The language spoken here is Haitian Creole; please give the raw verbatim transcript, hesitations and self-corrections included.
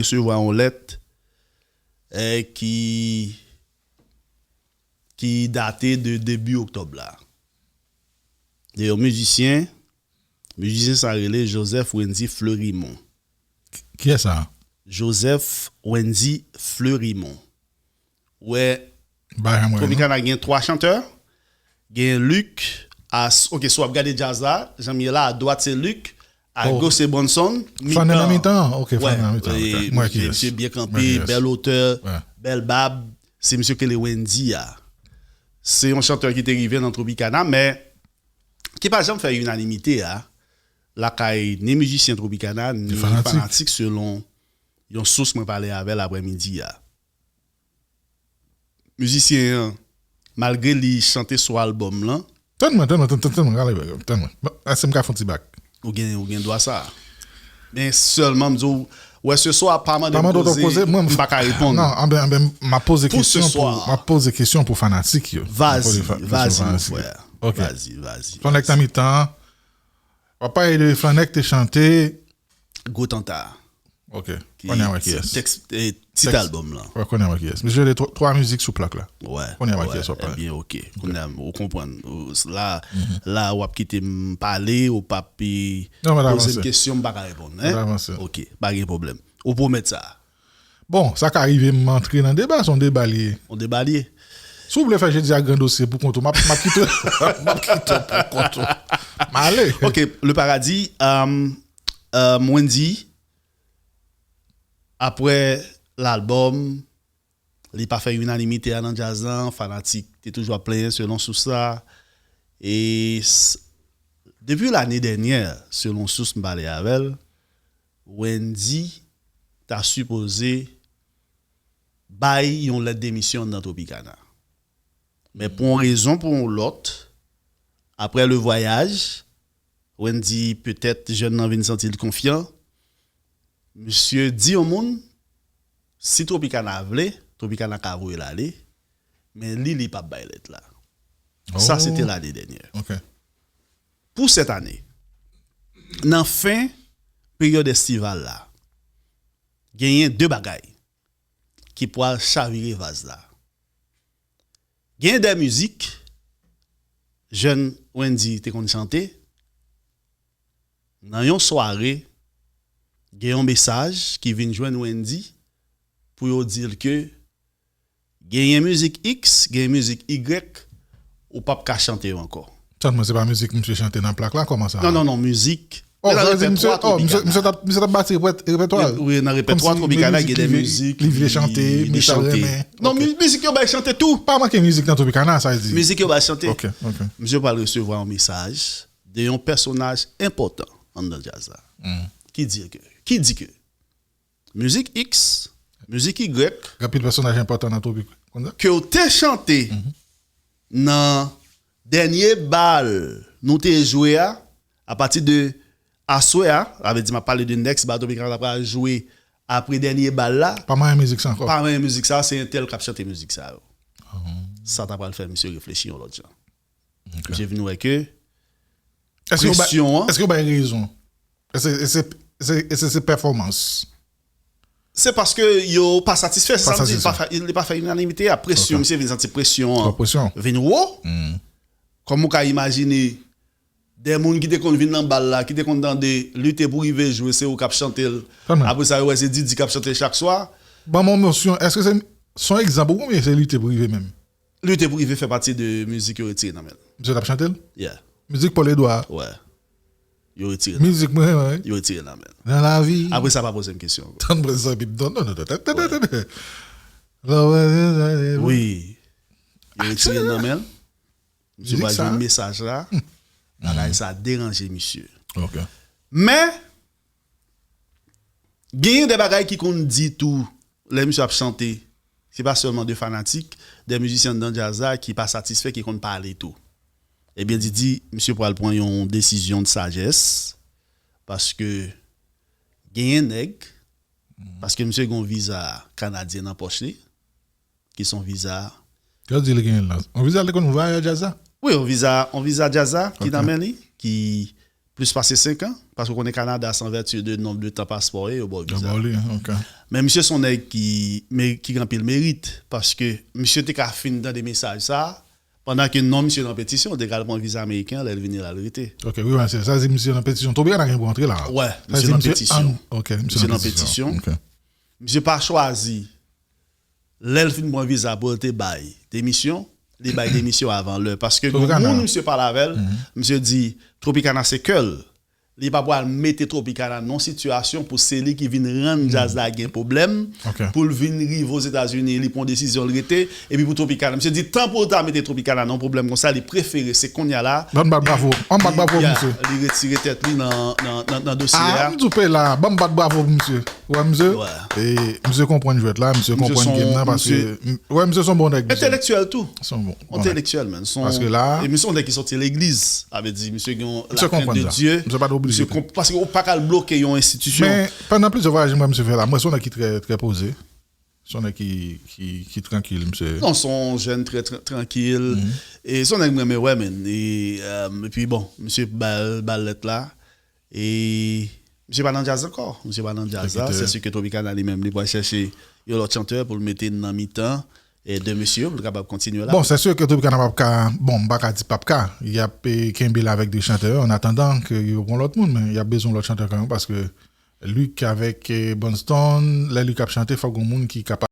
resevwa yon lèt eh, ki, ki date de debi oktòb la. De yon mizisyen, mizisyen sa rele Joseph Wendy Fleurimond. Kiyès sa? Joseph Wendy Fleurimond. Ou wè, Bay mwen non. Tropicana gen twa chantè. Gen Luc, a, ok, si w ap gade djaz la, jan m ye la, a dwat se Luc, a Oh. goch se Bronson, Fannè nan mitan. Mitan an? Ok, Wè, Fannè nan Mitan. e, Ok. Mwen ki Misye byen kanpe, Mwen ki bèl otè, Wè. bèl bab. Se misye ki rele Wendy a. Se yon chantè ki te rive nan Tropicana, men ki pa janm fè inanimite a lakay ni mizisyen Tropicana, ni fanatik. Fanatik, selon yon sous mwen pale avè l aprè midi a. Mizisyen an, malgre li chante sou albòm lan, Tann mwen, tann mwen, tann tann mwen, rale bag, tann mwen. Bon, èske m ka fè yon ti bak? Ou gen, ou gen dwa sa. Men sèlman, m di w, wè, se swa pa mande Pa m mande w koze, poze, mwen, m pa ka reponn. Non, anben, anben, m ap poze Pou kesyon se swa. Pou, m ap poze kesyon pou fanatik yo. M ap Vazi, poze fa- kesyon vazi, pou mon fanatik. frè. Ok. Vazi, vazi. Fò nèg tan mitan, w ap pale de Flannèk te chante. Gwo Tanta. Ok. Ki Konnen wè ti kiyès. tèks, eh, tit Tèks. Albòm lan. Wè, konnen wè kiyès. Misye de twa, twa mizik sou plak la. Wè. Konnen wè wè, kiyès w ap pale. Ebyen, ok. Kounye a, ou konprann. Ou, la, la w ap kite m pale, ou p ap eh, Non, mwen ta poze m avanse. Kesyon, m pa ka reponn. Mwen ta Hein? avanse. Ok, pa gen pwoblèm. Ou pwomèt sa. Bon, sa ka rive m antre nan deba, se yon deba li ye. On deba li ye. Si w vle fè jedi a gran dosye pou kont ou, m ap m ap kite w. M ap kite w pou kont ou. M ale. Ok, Le Paradis, um, um, Wendy, apre lalbòm, li pa fè inanimite a nan djaz lan, fanatik te toujou ap plenyen selon sous sa. E s- depi lane dènyè, selon sous m pale avè l, Wendy ta sipoze bay yon lèt demisyon anndan Tropicana. Men pou yon rezon, pou yon lòt, apre Le Voyage, Wendy, petèt, jèn nan vin santi l konfyan. Misye di yon moun, si Tropicana vle, Tropicana ka voye l ale, men li, li p ap bay lèt la. Sa, se te lane dènyè. Ok. Pou sèt ane, nan fen peryòd estival la, genyen de bagay ki pral chavire vaz la. Genyen de mizik jèn Wendy te konn chante nan yon sware, gen yon mesaj ki vin jwenn Wendy pou yo di l ke genyen mizik X, genyen mizik Y, ou p ap ka chante yo ankò. Tann mwen, se pa mizik misye chante nan plak la, kòman sa? Non, non, non, mizik. Oh, Nan sa vle di repètwa misye, oh, misye, Tropicana. Misye t ap, misye t ap bati repèt, repètwa. Wi, nan repètwa Kòmsi Tropicana, gen gen de mizik mizik li vle chante, li men sa chante. Renmen. Non, Ok. mi- mizik yo bay chante tou. Pa manke mizik nan Tropicana, sa vle di. Mizik yo bay chante. Ok, ok. Misye pral resevwa yon mesaj de yon pèsonaj enpòtan anndan djaz la. Ki di ke, ki di ke mizik X, mizik Y, Gen pil pèsonaj enpòtan nan Tropicana. ke w te chante nan dènye bal nou te jwe a, apati de aswè a, sa vle di m ap pale de next bal Tropicana ta pral jwe apre dènye bal la, Pa manyen mizik sa ankò. Pa manyen mizik sa, se entèl k ap chante mizik sa yo. Sa ta pral fè misye reflechi yon lòt jan. Misye vin wè ke Èske yo bay, presyon an- èske yo bay rezon? Èske se, èske se, èske se pèfòmans? Se paske yo pa satisfè, se Pa sa m di, li pa satisfè. fè, li pa fè inanimite a. Presyon, Ok. Misye vin santi presyon Twòp an presyon. Vin wo. Kòm ou ka imajine, de moun ki te konn vin nan bal la, ki te konn tande Lite pou rive jwe, se ou k ap chante l. Kòman? Apre sa, yo wè se Didi k ap chante chak swa. Ban mwen yon nosyon, èske se, se yon egzanp ou konbyen se Lite pou rive menm? Lite pou rive fè pati de mizik yo retire nan men l. Misye t ap chante l? Yeah. Mizik Paul Edouard. Wè. Yo retire. Mizik mwen, wi. Yo retire nan men l. Nan lavi. Apre sa, pa poze m kesyon. Tann mwen zanmi m. Non, non, non, non, non, non, non. Wi. Yo retire nan men l. Misye Mizik pa sa. Jwenn mesaj la. Bagay sa deranje misye. Ok. Men, genyen de bagay ki konn di tou, lè misye ap chante, se pa sèlman de fanatik, de mizisyen nan djaz la ki pa satisfè, ki konn pale tou. Ebyen, Didi, misye pral pran yon desizyon de sajès, paske genyen nèg, paske misye gen yon viza kanadyen nan pòch li, ki se yon viza Yo di li genyen la. Yon viza li konn vwayaj djaz la? Wi, yon viza, yon viza djaz la ki Ok. nan men li, ki plis pase senk an, paske w konnen Kanada se an vèti de nonb de tan paspò w ye, yo ba w Yo viza. Ba w li, ok. Men misye se yon nèg ki, me- ki gen anpil merit, paske misye te ka fin tande mesaj sa, pandan ke non misye nan petisyon, te ka al pran viza ameriken an, lè l vini la, l rete. Ok, wi, men se sa, se misye nan petisyon. Tropicana gen pou antre la. Wè, Sa misye di nan misye petisyon. an- Ok, misye Misye nan nan petisyon. petisyon. Ok. Misye pa chwazi, lè l fin pran viza pou l te bay demisyon, li bay demisyon avan lè. Paske gen Tropicana. Moun misye pale avè l, misye di Tropicana se kè l. Li pa pral mete Tropicana nan sitiyasyon pou se li ki vin rann djaz la gen pwoblèm, Ok. pou l vin rive Ozetazini, li pran desizyon l rete, epi pou Tropicana. Misye di tan pou l ta mete Tropicana nan pwoblèm konsa, li prefere se kounye a la. Ban m bat bravo. An bat bravo pou Yeah, misye. Li retire tèt li nan, nan, nan, nan dosye Ah, a. m di w peye la, ban m bat bravo pou misye. Ou wè misye? Wè. E misye konprann jwèt la, misye Misye konprann son- game nan, paske, misye- wè, misye se yon bon nèg. Misye. Entèlektyèl tou. Se yon bon. Bon nèg. Entèlektyèl, men. Son- Paske la- E misye yon nèg ki soti legliz. Sa vle di, misye gen yon Misye la crainte konprann de sa. Dieu. Misye pa t oblije. Misye konp- Paske ou pa ka al bloke yon enstitisyon. Men pandan plizyè vwayaj mwen misye fè la, mwen se yon nèg ki trè, trè poze. Se yon nèg ki, ki, ki trankil, misye. Non, se yon jèn trè tra- trankil. E se yon nèg mwen renmen wè, men. E, euh, epi bon, misye bal, bal lèt la. E misye pa nan djaz ankò. Misye pa nan djaz la. Ekite. Se si ke Tropicana li menm, li pral chèche yon lòt chantè pou l mete nan mitan e de mesye yo, pou l kapab kontinye la. Bon, se si ke Tropicana p ap ka, bon, m pa ka di p ap ka. Y ap eh, kenbe l avèk de chantè yo, an atandan ke yo pran lòt moun, men y ap bezwen lòt chantè kanmenm, paske Luc avèk eh, Brunstone, lè Luc ap chante, fòk gen moun ki kapab